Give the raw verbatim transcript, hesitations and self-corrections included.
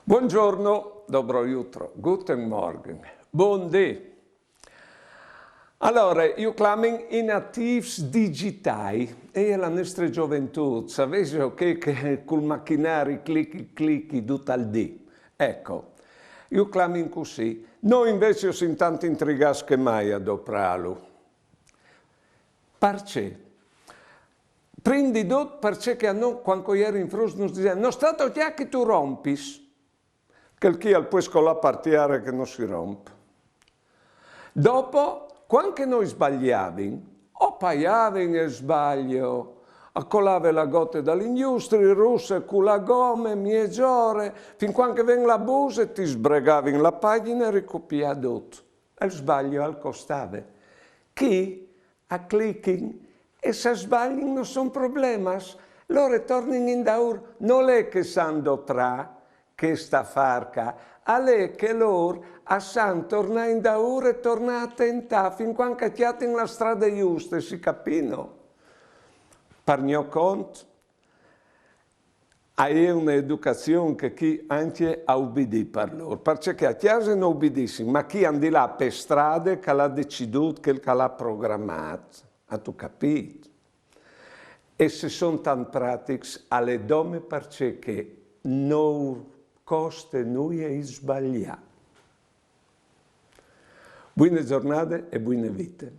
Buongiorno, dobro jutro, guten Morgen, bundì. Alore, ju clamin i natîfs digjitâi, e je la nestre zoventût, savêso, chei che cul machinari clichi clichi dut il dì. Eco, ju clamin cussì. Nô invezit o sin tant intrigâts che mai a doprâlu. Parcè? Prin di dut parcè che a nô, cuant che o jerin fruts, nus disevin: «No sta tocjâ che tu rompis.» Chel chi al pues colâ par tiere che no si romp. Dopo, cuant che nô o sbaliavin, o paiavin il sbalio. A colave la gote da la ingjustrie, russe cu la gome, mieze ore, fin cuant che ven la buse, ti sbregavin la pagjine e ricopiâ dut. Il sbalio al costave. Chi a clichin e se a sbaliin no son problemas, lôr a tornin indaûr, nol è che a san doprâ chest afâr ca, al è che lôr a san tornâ indaûr e tornâ a tentâ fin cuant che a cjatin la strade juste, si capìno? Par gno cont, a è une educazion che chi ancje a ubidì par lôr, parcè che a cjase no ubidissin, ma chi a 'nd è là pe strade che al à decidût, chel che al à programât, âstu capît? E se a son tant pratics, al è dome parcè che no ur coste nuie sbaliâ. Buine zornade e buine vite.